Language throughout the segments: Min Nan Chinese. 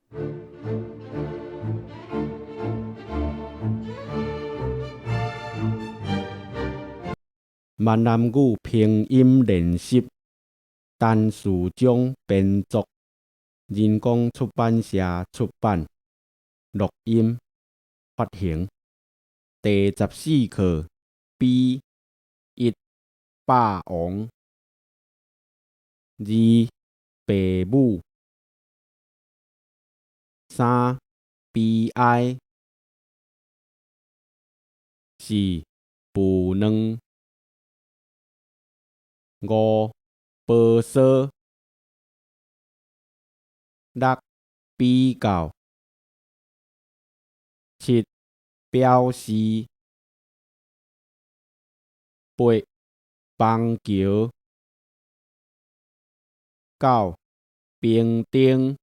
閩南語拼音練習，陳士章編作，人工出版社出版，錄音發行。第14課 B 一霸王，二爸母，三悲哀，四孵卵，五婆娑，六比較，七表示，八邦橋，九平頂，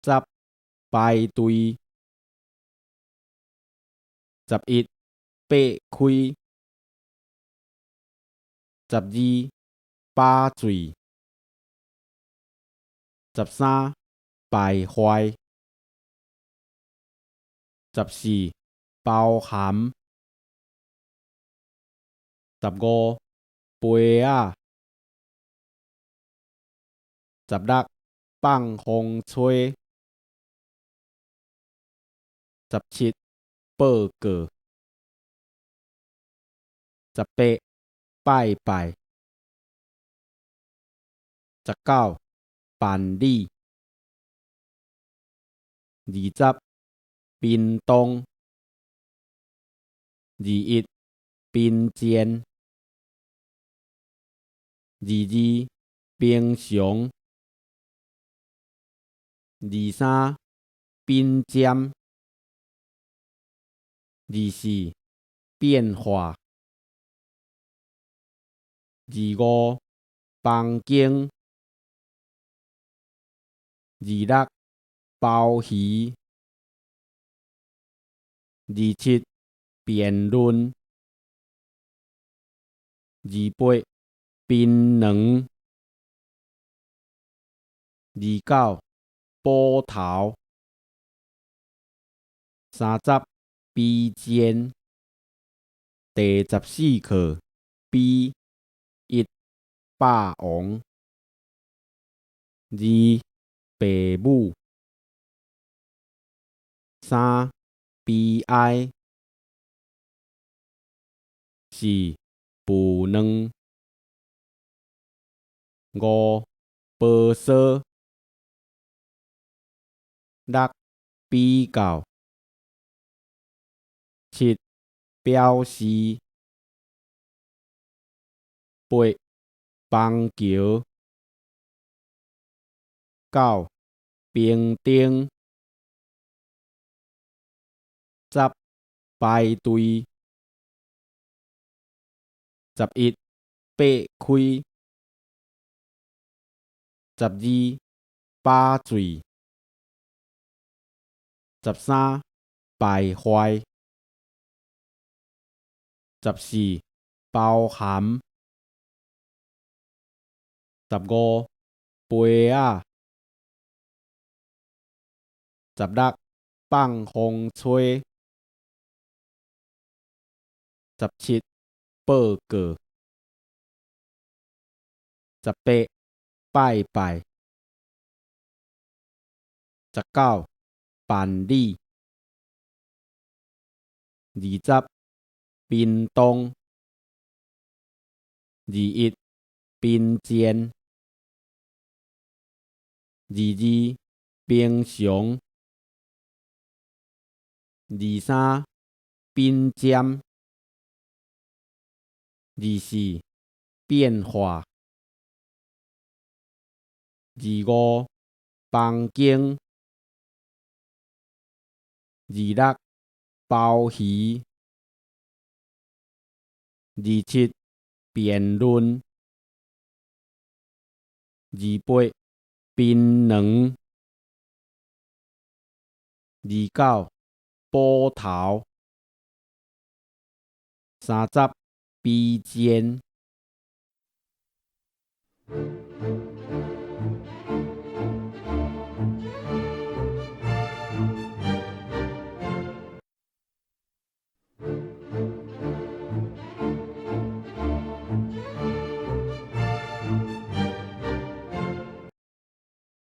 十排隊，11擘開，12飽醉，13敗壞，14包含，15杯仔，16放風吹，17報告，18拜拜，19辦理，20屏東，21貧賤，22平常，23筆尖，24變化，25房間，26鮑魚，27辯論，28檳榔，29埔頭，30比肩。第14課 B 一霸王，二爸母，三悲哀，四孵卵，五婆娑，六比較，七表示，八邦橋，九平頂，十排隊，11擘開，12飽醉，13敗壞，14包含，15杯仔，16放風吹，17報告，18拜拜，19辦理，20屏東，21貧賤，22平常，23筆尖，24變化，25房間，26鮑魚，27辯論，28檳榔，29埔頭，30比肩。。